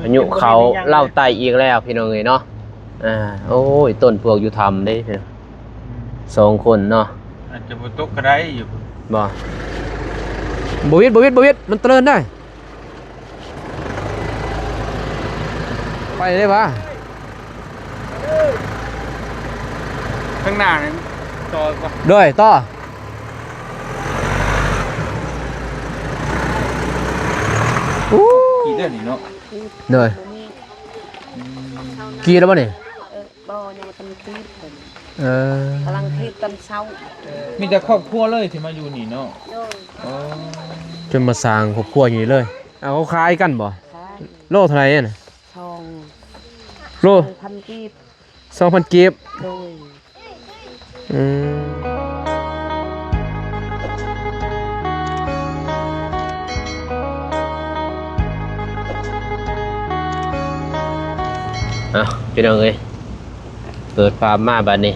ພາຍຸເຂົ້າລາວໃຕ້ອີກແລ້ວພີ່ນ້ອງເອີຍເນາະ. ອ່າ ໂອ້ຍ ຕົ້ນພວກຢູ່ຖ້ຳເດ້ ອືມ ສອງຄົນເນາະ. ອາດຈະບໍ່ຕົກກໍໄດ້ຢູ່ ບໍ່ ບໍ່ວິດ ບໍ່ວິດ ບໍ່ວິດ ມັນຕະເລີນໄດ້. ໄປໄດ້ຫວາ? ຂ້າງໜ້ານີ້ຕໍ່ບໍ່? ໂດຍ ຕໍ່. ໂອ້ ຂີ່ເດ້ນີ້ເນາະ. ໂດຍ ອືມ ຂີ່ແລ້ວບໍ່ນີ້? ເອີ ບໍ່ ຍັງບໍ່ທັນຂີ່ເພິ່ນ. ເອີ ກຳລັງຂີ່ຕອນເຊົ້າ. ມີແຕ່ຄອບຄົວເລີຍທີ່ມາຢູ່ນີ້ເນາະ? ໂດຍ. ອໍ ຈົນມາສ້າງຄອບຄົວຢູ່ນີ້ເລີຍ. ເອົາ ເຂົາຂາຍກັນບໍ່? ຂາຍ. ໂລເທົ່າໃດຫັ້ນ? ສອງ ໂລ ສອງພັນກີບ. ສອງພັນກີບ. ໂດຍ. ອືມ ເອົ້າ ພີ່ນ້ອງເອີຍ ເປີດພາບມາບາດນີ້.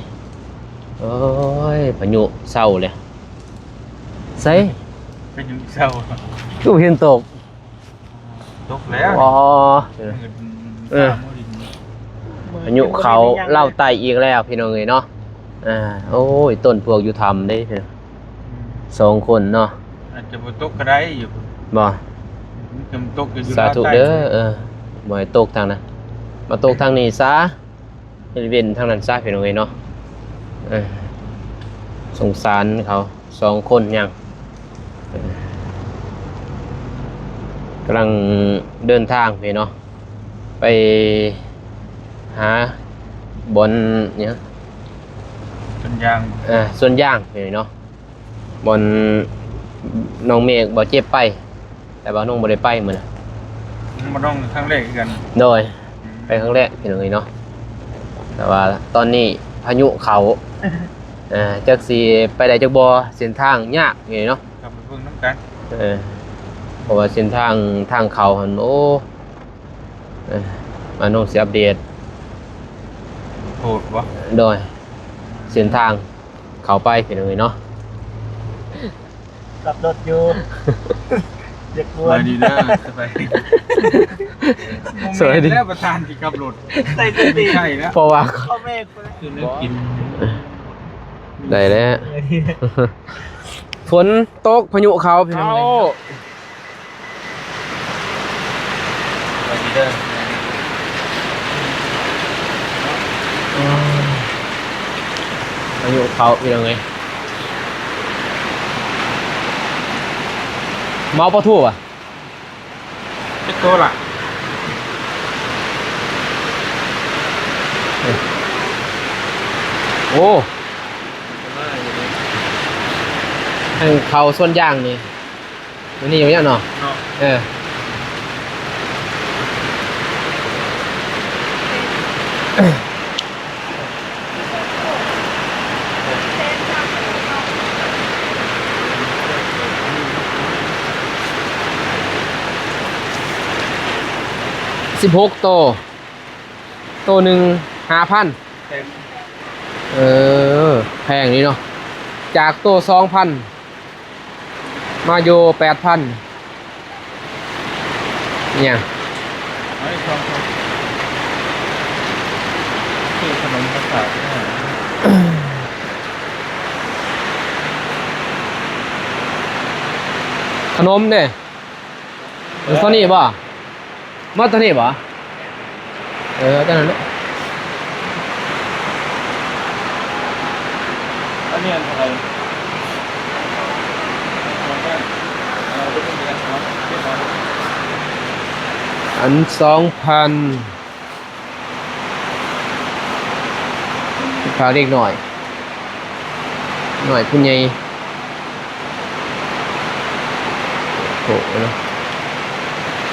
ໂອ້ຍ ພາຍຸເຊົາແລ້ວ. ໃສ? ພາຍຸເຊົາ ຄືເຫັນຕົກ. ຕົກແລ້ວ. ອໍ ເອີ ພາຍຸເຂົ້າລາວໃຕ້ອີກແລ້ວພີ່ນ້ອງເອີຍເນາະ. ອ່າ ໂອ້ຍ ຕົ້ນພວກຢູ່ຖ້ຳເດ້ ອືມ ສອງຄົນເນາະ. ອາດຈະບໍ່ຕົກກໍໄດ້ຢູ່ ບໍ່ ມັນຕົກຢູ່ ສາທຸເດີ. ເອີ ບໍ່ໃຫ້ຕົກທາງນັ້ນ ມາຕົກທາງນີ້ຊະ. ເຮັດເວັ້ນທາງນັ້ນຊະພີ່ນ້ອງເອີຍເນາະ. ເອີ ສົງສານເຂົາສອງຄົນຍັງ ເອີ ກຳລັງເດີນທາງໄປເນາະ ໄປຫາບ່ອນຫຍັງ ສວນຢາງ ເອີ ສວນຢາງພີ່ນ້ອງເນາະ. ບ່ອນນ້ອງເມກ ບ່ອນເຈັບໄປ ແຕ່ວ່ານ້ອງບໍ່ໄດ້ໄປມື້ນັ້ນ. ນ້ອງຄັ້ງແລກຄືກັນ. ໂດຍ ອືມ ໄປຄັ້ງແລກພີ່ນ້ອງເອີຍເນາະ. ແຕ່ວ່າຕອນນີ້ພາຍຸເຂົ້າ ເອີ ຈັກຊິໄປໄດ້ຈັກບໍ່ ເສັ້ນທາງຍາກນີ້ເນາະ. ກັບໄປເບິ່ງນຳກັນ. ເອີ ເພາະວ່າເສັ້ນທາງ ທາງເຂົ້າຫັ້ນ ໂອ້ ເອີ ມານ້ອງຊິອັບເດດ ໂຫດບໍ່? ໂດຍ ເສັ້ນທາງ ເຂົ້າໄປພີ່ນ້ອງເອີຍເນາະ. ຂັບລົດຢູ່ ຢາກກວນ. ສະບາຍດີເດີ ສະບາຍດີ. ບໍ່ແມ່ນແລ້ວ ປະທານທີ່ຂັບລົດ ໃສ່ສະຕິ ໃຊ່ແລ້ວ ເພາະວ່າ ພໍ່ແມ່ ຊື້ແນວກິນ ໄດ້ແລ້ວ. ຝົນຕົກ ພາຍຸເຂົ້າພີ່ນ້ອງເອີຍ. ພາຍຸເຂົ້າພີ່ນ້ອງເອີຍ. ມາເອົາປາທູບໍ່? ຈັກໂຕລະ? ໂອ້ ອັນເຂົ້າສວນຢາງນີ້ ມື້ນີ້ຢູ່ເນາະ ເນາະ ເອີ ສິບຫົກໂຕ ໂຕໜຶ່ງຫ້າພັນ. ແພງ ເອີ ແພງນີ້ເນາະ ຈາກໂຕສອງພັນ ມາຢູ່ແປດພັນ. ອີຫຍັງ? ເອົາອີກສອງຄົນ ຊື້ຂະໜົມມາຝາກ. ຂະໜົມເດ້ ເອີ ເທົ່ານີ້ບໍ່? ໝົດເທົ່ານີ້ບໍ່? ເອີ ເທົ່ານັ້ນແຫຼະ. ອັນນີ້ອັນເທົ່າໃດ? ອັນສອງພັນ ພາເດັກນ້ອຍ ນ້ອຍຜູ້ໃຫຍ່. ໂອ້ໂຫ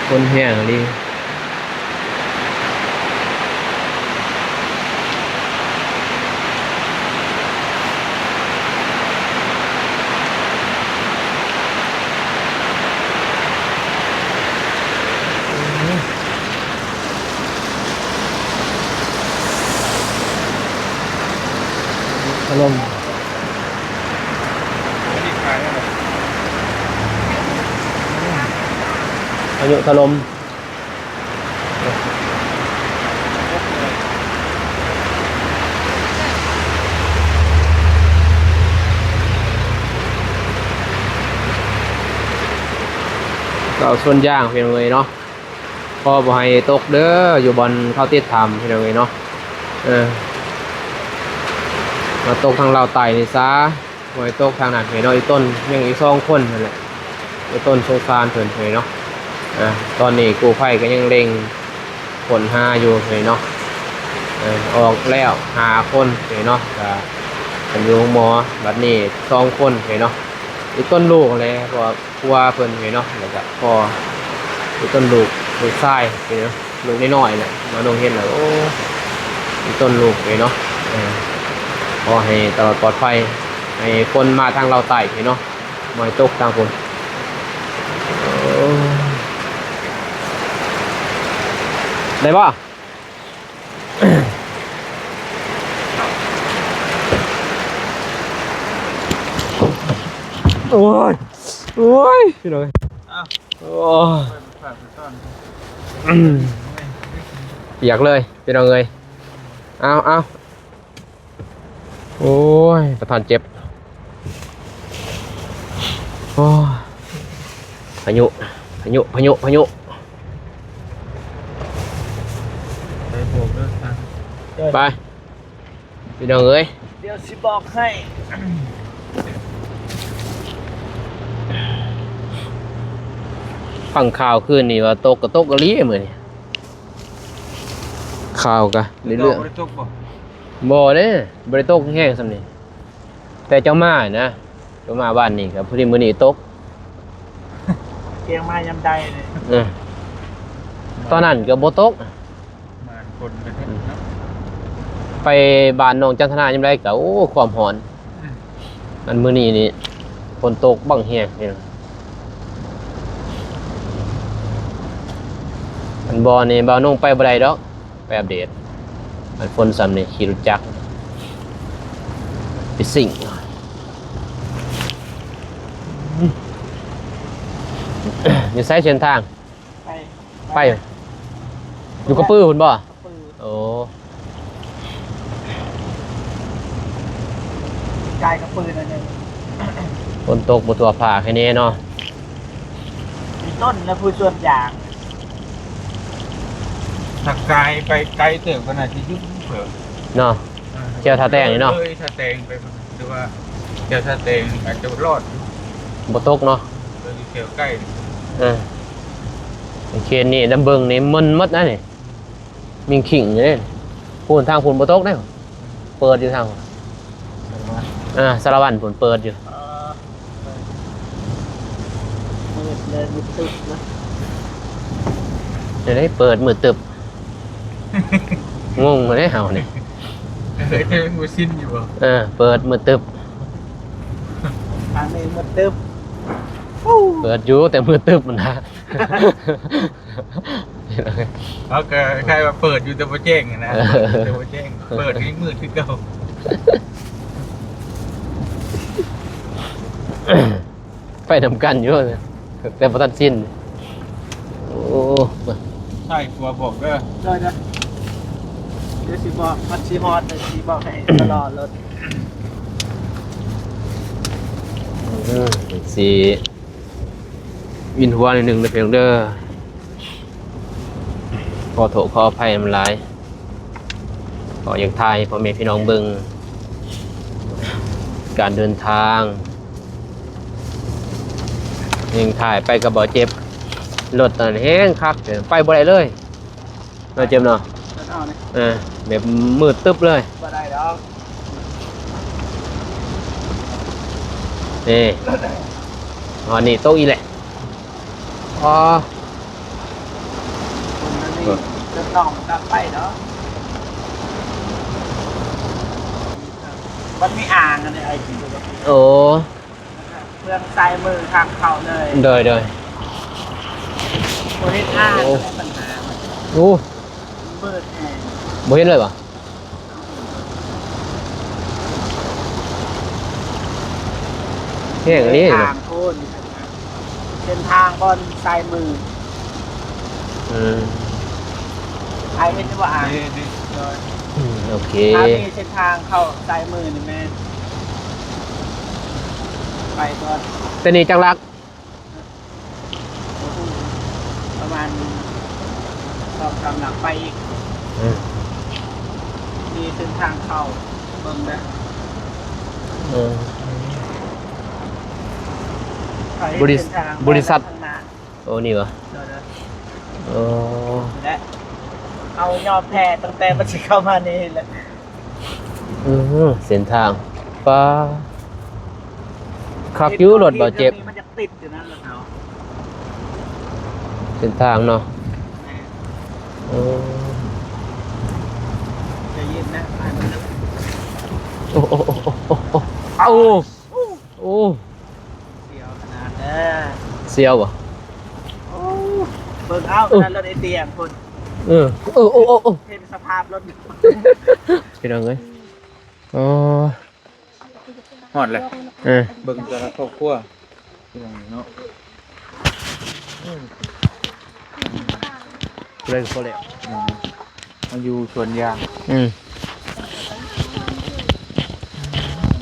ຄົນແຮງອີ່ຫຼີ. ຖະຫຼົ່ມ ພາຍຸຖະຫຼົ່ມ. ເອົາສວນຢາງພີ່ນ້ອງເອີຍເນາະ ຂໍບໍ່ໃຫ້ຕົກເດີ ຢູ່ບ່ອນເຂົາຕິດຖ້ຳພີ່ນ້ອງເອີຍເນາະ. ເອີ ມາຕົກທາງລາວໃຕ້ນີ້ຊະ ບໍ່ໃຫ້ຕົກທາງນັ້ນເອີຍເນາະ. ອີ່ຕົນ ຍັງອີກສອງຄົນຫັ້ນແຫຼະ ອີ່ຕົນສົງສານເພິ່ນເອີຍເນາະ. ອາ ຕອນນີ້ກູ້ໄພກໍຍັງເລັ່ງຄົ້ນຫາຢູ່ເອີຍເນາະ. ເອີ ອອກແລ້ວຫ້າຄົນເອີຍເນາະ ກໍເພິ່ນຢູ່ໂຮງໝໍ ບັດນີ້ສອງຄົນເອີຍເນາະ. ອີ່ຕົນລູກຫັ້ນແຫຼະ ເພາະວ່າ ຜົວເພິ່ນເອີຍເນາະ ແລ້ວກະພໍ່ ອີ່ຕົນລູກ ລູກຊາຍເອີຍເນາະ ລູກນ້ອຍໆແຫຼະ ມາລົງເຫັນແລ້ວ ໂອ້ ອີ່ຕົນລູກເອີຍເນາະ. ເອີ ຂໍໃຫ້ຕະຫຼອດປອດໄພ ໃຫ້ຝົນມາທາງລາວໃຕ້ເອີຍເນາະ ບໍ່ໃຫ້ຕົກທາງພຸ້ນ. ໂອ້ ໄດ້ບໍ່? ໂອ້ຍ ໂອ້ຍ ພີ່ນ້ອງເອີຍ ອ້າວ ໂອ້ຍ ປຽກເລີຍພີ່ນ້ອງເອີຍ. ເອົາ ເອົາ ໂອ້ຍ ປະທານເຈັບ ໂອ້ຍ ພາຍຸ ພາຍຸ ພາຍຸ ພາຍຸ ໄປບອກເດີ ໄປ ພີ່ນ້ອງເອີຍ ດຽວຊິບອກໃຫ້. ຟັງຂ່າວຄືນນີ້ວ່າຕົກກໍຕົກອີ່ຫຼີມື້ນີ້ ຂ່າວກະເລື້ອຍໆ ບໍ່ໄດ້ຕົກບໍ່? ບໍ່ເດ້ ບໍ່ໄດ້ຕົກແຮງສ່ຳນີ້ ແຕ່ເຈົ້າມານະ ເຈົ້າມາບ້ານນີ້ກໍພໍດີມື້ນີ້ຕົກ ກຽງມາຍາມໃດນີ້. ເອີ ຕອນນັ້ນກໍບໍ່ຕົກ ມາຄົນໄປເຮັດເນາະ ໄປບ້ານນ້ອງຈັນທະນາຍາມໃດກໍ ໂອ້ ຄວາມຮ້ອນ. ອືມ ອັນມື້ນີ້ນີ້ຝົນຕົກບັກແຮງ ອັນບໍ່ນີ້ບ່າວນົງໄປບໍ່ໄດ້ດອກ ໄປອັບເດດ. ອັນຝົນສ່ຳນີ້ຂີ່ລົດຈັກໄປຊິງ ຢູ່ໃສເສັ້ນທາງ? ໄປ ໄປ ຢູ່ກະປືພຸ້ນບໍ່? ກະປື ໂອ້ ກາຍກະປືໜ້ອຍໜຶ່ງ. ຝົນຕົກບໍ່ທົ່ວພາກໃຫ້ແນ່ເນາະ ມີຕົ້ນແລະຜູ້ສວນຢາງ ຖ້າກາຍໄປໄກເຕີບກໍໜ້າຈະຢຸດເນາະ ແຖວທ່າແຕງນີ້ເນາະ ເລີຍທ່າແຕງໄປພຸ້ນ ຫຼືວ່າແຖວທ່າແຕງອາດຈະລອດຢູ່ ບໍ່ຕົກເນາະ ເອີ ຢູ່ແຖວໃກ້ ເອີ ເຂດນີ້ດຳເບິ່ງນີ້ມັນໝົດນະນີ້ ມິງຄິງເດ້ ພຸ້ນທາງພຸ້ນບໍ່ຕົກເດ້ ເປີດຢູ່ທາງ ສາລະວັນ ອ່າ ສາລະວັນພຸ້ນເປີດຢູ່ ອ່າ ເປີດເລີຍມືດຕຶບນະ ເອີ ເປີດມືດຕຶບ ງົງເດ້ເຮົານີ້ ເອີ ແຕ່ຍັງບໍ່ຊິນຢູ່ບໍ່? ເອີ ເປີດມືດຕຶບ ທາງນີ້ມືດຕຶບ ເປີດຢູ່ແຕ່ມືດຕຶບນະ. ເຮົາກໍຄ້າຍວ່າເປີດຢູ່ແຕ່ບໍ່ແຈ້ງຫັ້ນນະ ເອີ ເປີດຢູ່ແຕ່ບໍ່ແຈ້ງ ເປີດກໍຍັງມືດຄືເກົ່າ ໄປນຳກັນຢູ່ ແຕ່ບໍ່ທັນຊິນ. ໂອ້ ຊ້າຍຂວາບອກເດີ ໂດຍ ໂດຍ ດຽວຊິບອກ ມັນຊິຮອດ ດຽວຊິບອກໃຫ້ຕະຫຼອດໂລດ ເອີ ຊິ ວິນຫົວໜ້ອຍໜຶ່ງເດີພີ່ນ້ອງເດີ ຂໍໂທດຂໍອະໄພນຳຫຼາຍ ກໍຢາກຖ່າຍໃຫ້ພໍ່ແມ່ພີ່ນ້ອງເບິ່ງ ການເດີນທາງ ຍັງຖ່າຍໄປກໍບໍ່ເຈັບ ລົດນັ້ນແຮງຄັກ ໄປບໍ່ໄດ້ເລີຍ. ເນາະ ເຈັບເນາະ ເອີ ແບບມືດຕຶບເລີຍ ບໍ່ໄດ້ດອກ ນີ້ ຮອດນີ້ຕົກອີກແຫຼະ ອໍ ຄົນນັ້ນນີ້ ເອີ ເດີນນ້ອງມັນກໍໄປເນາະ ມັນມີອ່າງອັນນີ້ ໄອ້ ໂອ້ ເບື້ອງຊ້າຍມືທາງເຂົ້າເລີຍ ໂດຍ ໂດຍ ບໍ່ເຫັນອ່າງ ໂອ້ ແຫຼະ ບັນຫາ ໂອ້ ມືດແຮງ ບໍ່ເຫັນເລີຍຫວາ? ແຮງອີ່ຫຼີ ທາງໂພນ ເສັ້ນທາງບ່ອນຊ້າຍມື ອືມ ອ້າຍເຫັນຢູ່ບໍ່? ອ່າ ນີ້ ນີ້ ໂດຍ ອືມ ໂອເຄ ທາງນີ້ເສັ້ນທາງເຂົ້າຊ້າຍມືນີ້ແມ່ນ ໄປກ່ອນ ແຕ່ນີ້ຈັກຫຼັກ? ບໍ່ຮູ້ ປະມານສອງສາມຫຼັກໄປອີກ ເອີ ມີເສັ້ນທາງເຂົ້າ ເບິ່ງເດີ ເອີ ໄປ ບໍລິ ເສັ້ນທາງ ບໍລິສັດ ຂ້າງໜ້າ ໂອ້ ນີ້ຫວາ? ໂດຍໆ ໂອ້ ແລະ ເຮົາຍອມແພ້ຕັ້ງແຕ່ມັນຊິເຂົ້າມານີ້ແຫຼະ. ອື ເສັ້ນທາງ ປາ ຄັກຢູ່ ລົດບໍ່ເຈັບ ມັນຈະຕິດຢູ່ນັ້ນແຫຼະເນາະ ເສັ້ນທາງເນາະ ແມ່ນ ໂອ້ ໃຈເຢັນນະ ໂອ້ ໂອ້ ໂອ້ ເອົ້າ ໂອ້ ສຽວຂະໜາດເດີ ສຽວບໍ່? ໂອ້ ເບິ່ງເອົາ ເອີ ຂະໜາດລົດໄອ້ຕຽງພຸ້ນ ເອີ ເອີ ໂອ້ ໂອ້ ໂອ້ ເຫັນສະພາບລົດ ພີ່ນ້ອງເອີຍ ໂອ້ ຮອດແລ້ວ ເອີ ເບິ່ງແຕ່ລະຄອບຄົວ ພີ່ນ້ອງເນາະ ຜູ້ໃດກໍພໍແລ້ວ ມາຢູ່ສວນຢາງ ອືມ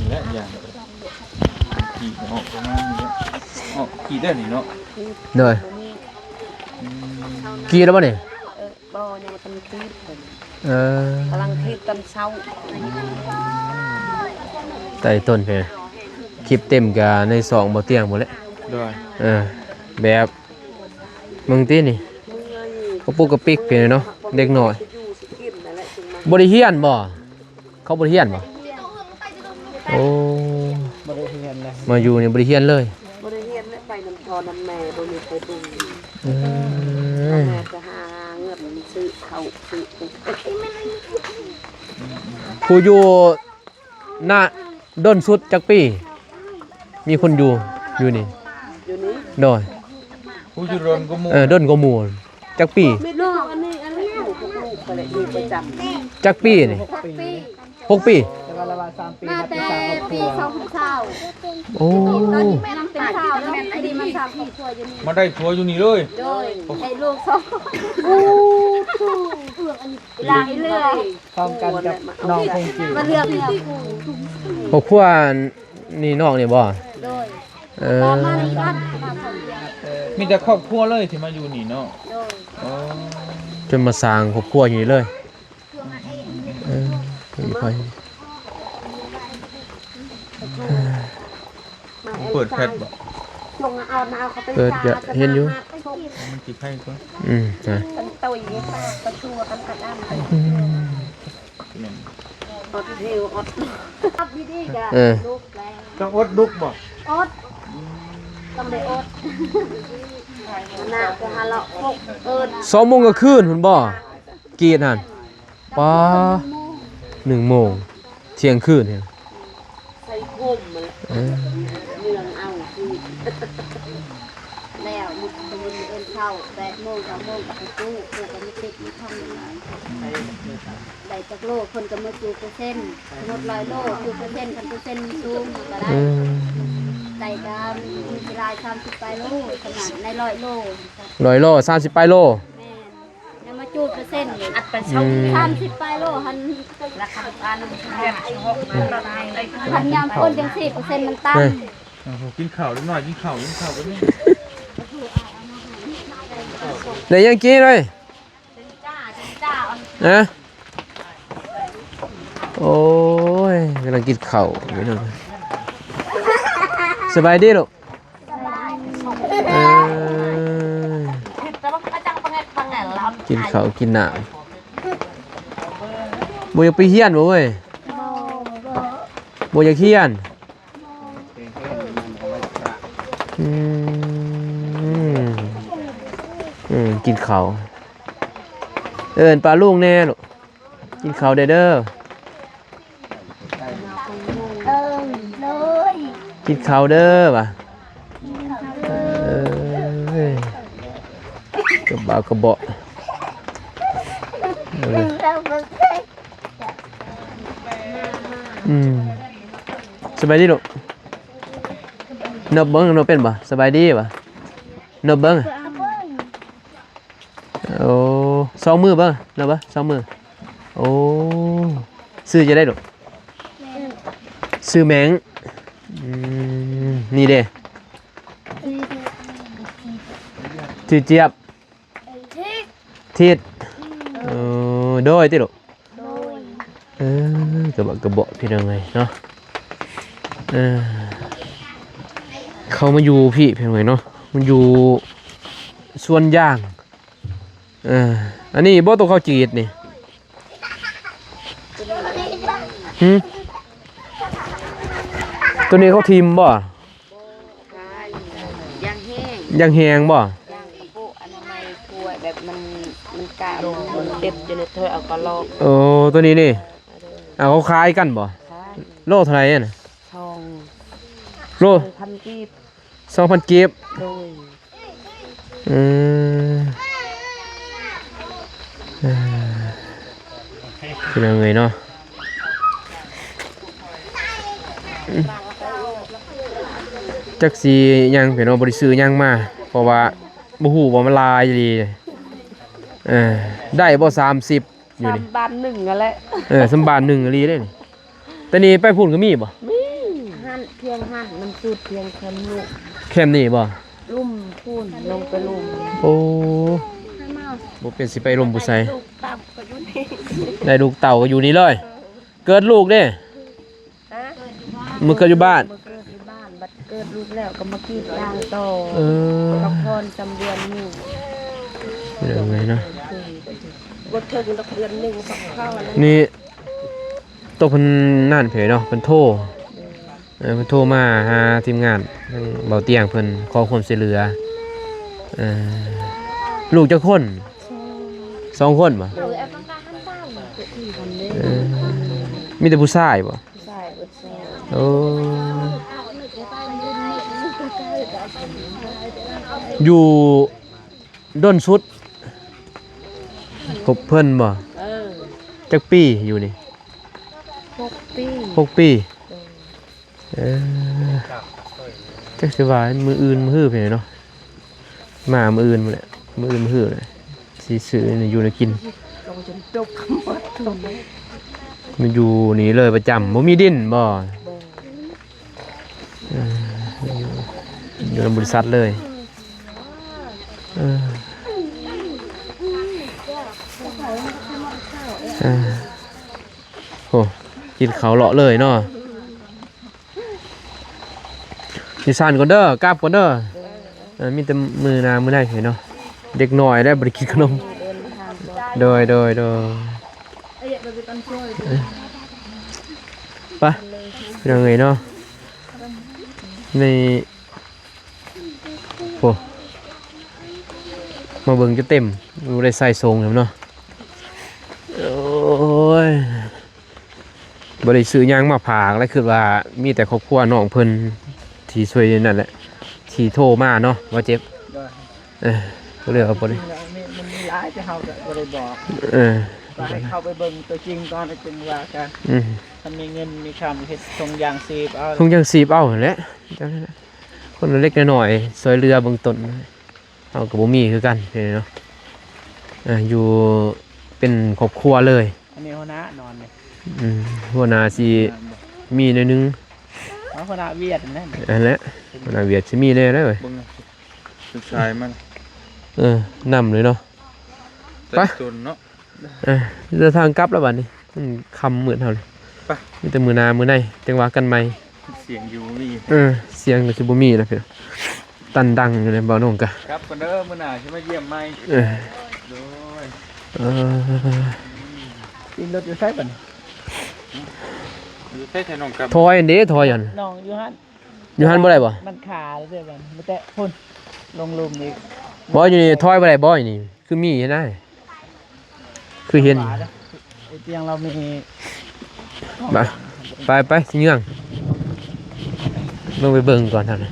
ນີ້ແຫຼະຢາງ ກຣີດອອກປະມານນີ້ແຫຼະ ອອກກຣີດໄດ້ນີ້ເນາະ ໂດຍ ອືມ ກຣີດແລ້ວບໍ່ນີ້? ເອີ ບໍ່ ຍັງບໍ່ທັນກຣີດ ເອີ ກຳລັງກຣີດຕອນເຊົ້າ ໃຕ້ຕົ້ນເພິ່ນ ຄລິບເຕັມກະໃນຊ່ອງບໍ່ຕຽງພຸ້ນແຫຼະ ໂດຍ ເອີ ແບບ ເບິ່ງຕິນີ້ ກະປຸກກະປິກເພິ່ນເນາະ ເດັກນ້ອຍ ບໍ່ໄດ້ຮຽນບໍ່? ເຂົາບໍ່ໄດ້ຮຽນບໍ່? ໂອ້ ບໍ່ໄດ້ຮຽນເລີຍ ມາຢູ່ນີ້ບໍ່ໄດ້ຮຽນເລີຍ ບໍ່ໄດ້ຮຽນແລ້ວ ໄປນຳພໍ່ນຳແມ່ ບໍ່ມີໃຜເບິ່ງ ອືມ ແມ່ກະຫາເງິນຊື້ເຂົ້າຊື້ ຜູ້ຢູ່ ນະ ດົນສຸດຈັກປີ? ມີຄົນຢູ່ ຢູ່ນີ້ ຢູ່ນີ້ ໂດຍ ຜູ້ຢູ່ດົນກວ່າໝູ່ ເອີ ດົນກວ່າໝູ່ຈັກປີ? ມີລູກ ອັນນີ້ ອັນນີ້ ລູກ ລູກໄປແລ້ວ ຢູ່ປະຈຳ ຈັກປີນີ້? ຫົກປີ ຫົກປີ ແຕ່ວ່າລະວ່າສາມປີ ມາແຕ່ປີສອງພັນຊາວ ໂອ້ ຕອນນີ້ແມ່ຍັງເປັນສາວເນາະ ພໍດີມາສ້າງຄອບຄົວຢູ່ນີ້ ມາໄດ້ຜົວຢູ່ນີ້ເລີຍ ໂດຍ ໄດ້ລູກສອງຄົນ ໂອ້ ຫຼາຍເລີຍ ພ້ອມກັນກັບນ້ອງຄົງກີ ມາເລືອກເນຍ ຄອບຄົວນີ້ນ້ອງນີ້ບໍ່? ໂດຍ ເອີ ມີແຕ່ຄອບຄົວເລີຍທີ່ມາຢູ່ນີ້ເນາະ ໂດຍ ອໍ ຈົນມາສ້າງຄອບຄົວຢູ່ນີ້ເລີຍ ເອີ ເປີດແຟດບໍ່? ເປີດກະເຫັນຢູ່ ມັນຊິໄຄກວ່າ ອືມ ນະ ອືມ ອດຫິວ ອດ ເອີ ຕ້ອງອົດດຸກບໍ່? ອົດ ຕ້ອງໄດ້ອົດ ສອງໂມງກາງຄືນພຸ້ນບໍ່? ກຣີດຫັ້ນ ປາ ໜຶ່ງໂມງ ທ່ຽງຄືນ ໃສ່ໂຮມ ເອີ ເລື່ອງເອົາຄື ແລ້ວມື້ອື່ນເຊົ້າແປດໂມງ ເກົ້າໂມງກະໄປຕູ້ ເພື່ອກະມາຕິດຢູ່ທາງນີ້ ໄດ້ຈັກໂລ ເພິ່ນກະມາຈູເປີເຊັນ ສົມມຸດຮ້ອຍໂລ ຈູເປີເຊັນ ຄັນເປີເຊັນມັນສູງເຮົາກະໄດ້ ອືມ ໄດ້ກະມີຫຼາຍ ສາມສິບປາຍໂລ ຂະໜາດໃນຮ້ອຍໂລ ຮ້ອຍໂລ ສາມສິບປາຍໂລ ແມ່ນ ຍັງມາຈູເປີເຊັນອີກ ອັດໄປ ອືມ ສາມສິບປາຍໂລຫັ້ນ ລາຄາ ພັນຍາມຝົນຈັ່ງຊີ້ ເປີເຊັນມັນຕ່ຳ ກິນເຂົ້າເດັກນ້ອຍ ກິນເຂົ້າ ກິນເຂົ້າ ໄດ້ຫຍັງກິນເລີຍ ຮະ ໂອ້ຍ ກຳລັງກິນເຂົ້າ ສະບາຍດີລູກ ເອີ ກິນເຂົ້າກິນນ້ຳ ບໍ່ຢາກໄປຮຽນບໍ່ເວີຍ? ບໍ່ຢາກຮຽນ ອືມ ອືມ ກິນເຂົ້າ ເອີ້ນປ້າລຸງແດ່ລູກ ກິນເຂົ້າແດ່ເດີ ເອີ ໂດຍ ກິນເຂົ້າເດີວ່າ ເອີຍ ກະບາກະເບາະ ເອີ ອືມ ສະບາຍດີລູກ ນົບເບິ່ງ ນົບເປັນບໍ່? ສະບາຍດີຫວາ? ນົບເບິ່ງ ໂອ້ ສອງມືເບິ່ງ ນົບເບິ່ງ ສອງມື ໂອ້ ຊື່ຈັ່ງໃດລູກ? ຊື່ແມງ ອືມ ນີ້ເດ? ຊື່ຈຽບ ເຮັດ ເອີ ໂດຍຕິລູກ ໂດຍ ເອີ ກະບະກະເບາະ ພີ່ນ້ອງເອີຍເນາະ ເອີ ເຂົາມາຢູ່ພີ້ ພີ່ນ້ອງເອີຍເນາະ ມາຢູ່ສວນຢາງ ເອີ ອັນນີ້ບໍ່ ໂຕເຂົາຈີດນີ້ ຫື ໂຕນີ້ເຂົາຖິ້ມບໍ່? ຢາງແຫ້ງ ຢາງແຫ້ງບໍ່? ຢາງກະໂປະອະນາໄມ ຄົວແບບມັນ ມັນກາ ມັນເຕັບຢູ່ໃນຖ້ວຍເອົາກະລອກ ໂອ້ ໂຕນີ້ນີ້ ເອົາ ເຂົາຂາຍກັນບໍ່? ຂາຍ ໂລເທົ່າໃດຫັ້ນນະ? ສອງ ໂລ ສອງພັນກີບ ສອງພັນກີບ ໂດຍ ອືມ ເອີ ພີ່ນ້ອງເອີຍເນາະ ຈັກຊິຫຍັງ ພີ່ນ້ອງ ບໍ່ໄດ້ຊື້ຫຍັງມາ ເພາະວ່າບໍ່ຮູ້ວ່າມັນຫຼາຍອີ່ຫຼີ ເອີ ໄດ້ບໍ່ ສາມສິບ ຢູ່ນີ້ ສ່ຳບ້ານໜຶ່ງຫັ້ນແຫຼະ ເອີ ສ່ຳບ້ານໜຶ່ງອີ່ຫຼີເດ້ນີ້ ແຕ່ນີ້ໄປພຸ້ນກໍມີບໍ່? ມີ ຫັ້ນ ພຽງຫັ້ນ ມັນສຸດພຽງແຄມລູກ ແຄມນີ້ບໍ່? ລຸ່ມພຸ້ນ ລົງໄປລຸ່ມ ໂອ້ ບໍ່ເປັນຊິໄປລຸ່ມຢູ່ໃສ ລູກເຕົ້າກໍຢູ່ນີ້ ໄດ້ລູກເຕົ້າກໍຢູ່ນີ້ເລີຍ ເກີດລູກເດ້ ຮະ? ມື້ເກີດຢູ່ບ້ານ ມື້ເກີດຢູ່ບ້ານ ບັດເກີດລູກແລ້ວກໍມາກຣີດຢາງຕໍ່ ເອີ ພັກຜ່ອນສາມເດືອນນີ້ ເປັນຈັ່ງໃດເນາະ ບໍ່ເຖິງດອກເດືອນໜຶ່ງ ພັກຜ່ອນ ນີ້ ໂຕເພິ່ນນັ້ນເພເນາະ ເພິ່ນໂທ ເອີ ເພິ່ນໂທມາຫາທີມງານທາງເບົາຕຽງເພິ່ນ ຂໍຄວາມຊ່ວຍເຫຼືອ ເອີ ລູກຈັກຄົນ? ສອງ ສອງຄົນບໍ່? ເອີ ມີແຕ່ຜູ້ຊາຍບໍ່? ຜູ້ຊາຍເບິດສອງ ໂອ້ ຢູ່ດົນສຸດຄົບເພິ່ນບໍ່? ເອີ ຈັກປີຢູ່ນີ້? ຫົກປີ ຫົກປີ ໂດຍ ເອີ ຈັກຊິວ່າມື້ອື່ນມື້ຮືພຸ້ນແຫຼະເນາະ ມາມື້ອື່ນພຸ້ນແຫຼະ ມື້ອື່ນມື້ຮືພຸ້ນແຫຼະ ຊິຊື້ແນວຢູ່ແນວກິນ ມາຢູ່ນີ້ເລີຍປະຈຳ ບໍ່ມີດິນບໍ່? ບໍ່ ເອີ ຢູ່ນຳບໍລິສັດເລີຍ ເອີ ເອີ ໂອ້ ກິນເຂົ້າເລາະເລີຍເນາະ. ຊິສັ່ນກ່ອນເດີ ກັບກ່ອນເດີ ເອີ ມີແຕ່ມື້ໜ້າມື້ໃນເນາະ ເດັກນ້ອຍແລ້ວບໍ່ໄດ້ກິນຂະໜົມ ໂດຍ ໂດຍ ໂດຍ ໄປ ພີ່ນ້ອງເອີຍເນາະ ນີ້ ໂອ້ ມາເບິ່ງຈົນເຕັມ ບໍ່ໄດ້ໃສ່ໂສງເນາະ ໂອ້ຍ. ບໍ່ໄດ້ຊື້ຫຍັງມາຝາກ ແລະ ຄິດວ່າມີແຕ່ຄອບຄົວນ້ອງເພິ່ນທີ່ຊ່ວຍນັ້ນແຫຼະ ທີ່ໂທມາເນາະ ບໍ່ເຈັບ ໂດຍ ເອີ ກໍເລີຍວ່າບໍ່ໄດ້ ມີ ມັນມີຫຼາຍ ແຕ່ເຮົາກໍບໍ່ໄດ້ບອກ ເອີ ກໍໃຫ້ເຂົ້າໄປເບິ່ງຕົວຈິງກ່ອນ ແລ້ວຈຶ່ງວ່າກັນ ອືມ ຄັນມີເງິນມີຄຳ ເຮັດຖົງຢາງຊີບເອົາ ຖົງຢາງຊີບເອົາຫັ້ນແຫຼະ ຄົນລະເລັກລະນ້ອຍ ຊ່ວຍເຫຼືອເບື້ອງຕົ້ນ. ເຮົາກໍບໍ່ມີຄືກັນເນາະ ເອີ ຢູ່ເປັນຄອບຄົວເລີຍ ອັນນີ້ຫົວໜ້ານອນນີ້ ອືມ ຫົວໜ້າຊິມີໜ້ອຍໜຶ່ງ ເອົາຫົວໜ້າຫວຽດນັ້ນ ອັນແຫຼະ ຫົວໜ້າຫວຽດຊິມີແນ່ເລີຍ ເບິ່ງ ເປັນຊາຍມັນ ເອີ ນຳເລີຍເນາະ ໄປ ເນາະ ເອີ ເດີນທາງກັບແລ້ວບັດນີ້ ມັນຄ່ຳມືດເຮົານີ້ ໄປ ມີແຕ່ມື້ໜ້າມື້ໃນ ຈັ່ງວ່າກັນໃໝ່ ສຽງຢູ່ມີ ເອີ ສຽງກໍຊິບໍ່ມີແລ້ວພີ່ນ້ອງ ຕັນດັງຢູ່ເລີຍ ເບົາໜຸ່ງກະ ກັບກ່ອນເດີ ມື້ໜ້າຊິມາຢ້ຽມໃໝ່ ເອີ ໂດຍ ເອີ ຂີ່ລົດຢູ່ໃສບັດນີ້ ຢູ່ໃສ ໃສນ້ອງກັບ ຖອຍອັນເດ້ ຖອຍອັນ ນ້ອງຢູ່ຫັ້ນ ຢູ່ຫັ້ນບໍ່ໄດ້ບໍ່ ມັນຂາເດ້ບັດ ບໍ່ແຕະພຸ້ນ ລົງລຸ່ມອີກ ບໍ່ ຢູ່ນີ້ຖອຍບໍ່ໄດ້ບໍ່ ຢູ່ນີ້ ຄືມີນະ ຄືເຫັນ ໄອ້ຕຽງລາວມີ ໄປ ໄປ ຊິເຍືອງ ເບິ່ງ ໄປເບິ່ງກ່ອນຫັ້ນນະ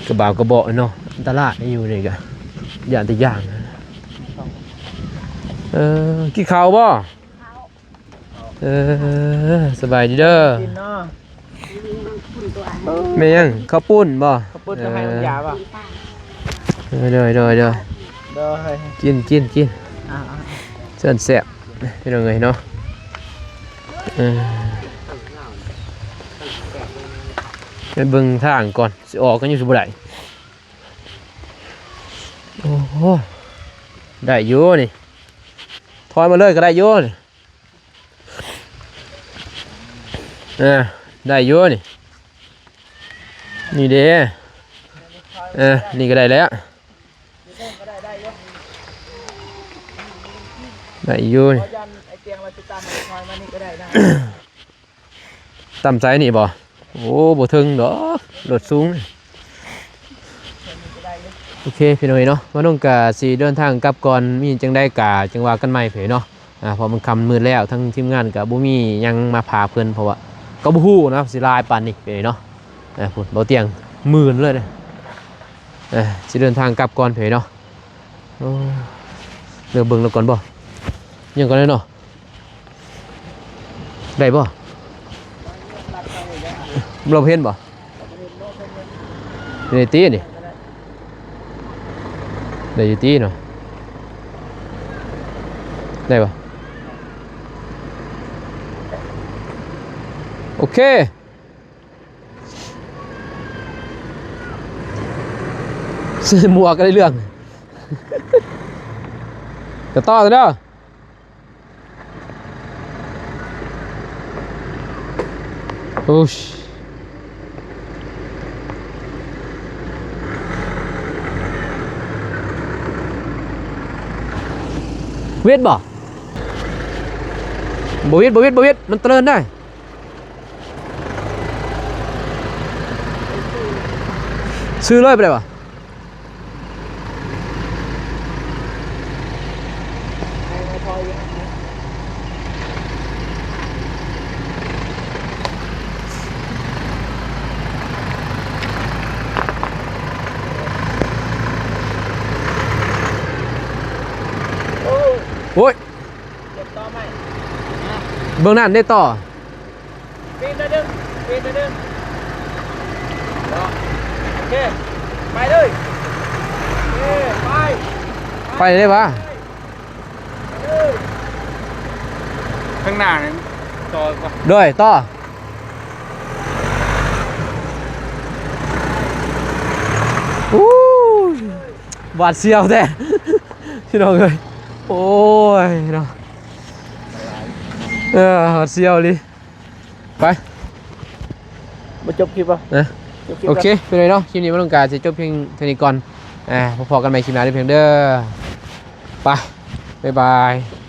ກະບາວກະເບາະເນາະ ອັນຕະລາຍຢູ່ນີ້ກະ ຢ້ານແຕ່ຢ່າງ ເອີ ກິນເຂົ້າບໍ່? ເອີ ສະບາຍດີເດີ ກິນເນາະ ແມ່ນຫຍັງ ເຂົ້າປຸ້ນບໍ່? ເຂົ້າປຸ້ນ ເອີ ເຂົ້າໃຫ້ມັນຢາບໍ່? ໂດຍ ໂດຍ ໂດຍ ໂດຍ ໂດຍ ກິນ ກິນ ກິນ ອ່າ ເຊີນແຊບ ພີ່ນ້ອງເອີຍເນາະ ເອີ ໄປເບິ່ງທາງກ່ອນ ຊິອອກກໍຍັງຊິບໍ່ໄດ້ ໂອ້ໂຫ ໄດ້ຢູ່ນີ້ ຖອຍມາເລີຍກໍໄດ້ຢູ່ນີ້ ເອີ ໄດ້ຢູ່ນີ້ ນີ້ເດ້ ເອີ ນີ້ກໍໄດ້ແລ້ວ ໄດ້ຢູ່ນີ້ ຕ່ຳໃສ່ນີ້ບໍ່? ໂອ້ ບໍ່ເຖິງດອກ ລົດສູງ. ໂອເຄ ພີ່ນ້ອງເອີຍເນາະ ມານຸງກະຊິເດີນທາງກັບກ່ອນ ມີຫຍັງຈັ່ງໃດກະຈັ່ງວ່າກັນໃໝ່ເພິ່ນເນາະ. ອ່າ ເພາະມັນຄ່ຳມືດແລ້ວ ທາງທີມງານກະບໍ່ມີຫຍັງມາພາເພິ່ນ ເພາະວ່າກໍບໍ່ຮູ້ນະ ຊິຫຼາຍປານນີ້ເພິ່ນເນາະ. ອ່າ ພຸ້ນ ເບົາຕຽງມື່ນເລີຍເດ້. ອ່າ ຊິເດີນທາງກັບກ່ອນເພິ່ນເນາະ. ໂອ້ ເດີເບິ່ງລະກ່ອນບໍ່ ຍັງກ່ອນເນາະ. ໄດ້ບໍ່? ລາວເຫັນບໍ່? ຢູ່ໃນຕີນີ້ ໄດ້ຢູ່ຕີເນາະ. ໄດ້ບໍ່? ໂອເຄ ໃສ່ໝວກກໍໄດ້ເລື່ອງ ກະຕໍ່ເດີ. ໂອ້ຍ ຫວິດບໍ່? ບໍ່ຫວິດ ບໍ່ຫວິດ ບໍ່ຫວິດ ມັນຕະເລີນໄດ໋. ຊື້ເລີຍ ບໍ່ໄດ້ບໍ່? ໂອ້ຍ ເບິ່ງນັ້ນເດ້ຕໍ່. ປີນໜ້ອຍໜຶ່ງ ປີນໜ້ອຍໜຶ່ງ ໂອເຄ ໄປເລີຍ ໂອເຄ ໄປ ໄປເລີຍວະ ໄປເລີຍ ຂ້າງໜ້ານັ້ນຕໍ່ ໂດຍ ຕໍ່. ອູ້ຍ ຫວາດສຽວແທ້ ພີ່ນ້ອງເອີຍ ໂອ້ຍເນາະ ເອີ ຫວາດສຽວອີ່ຫຼີ. ໄປ ບໍ່ຈົບຄລິບບໍ່? ເອີ ຈົບຄລິບ ໂອເຄ ເນາະ ຄລິບນີ້ມາລົງກາຊິຈົບພຽງເທົ່ານີ້ກ່ອນ ອ່າ ພໍ້ກັນໃໝ່ຄລິບໜ້າເດີ ເດີ ໄປ ບາຍບາຍ.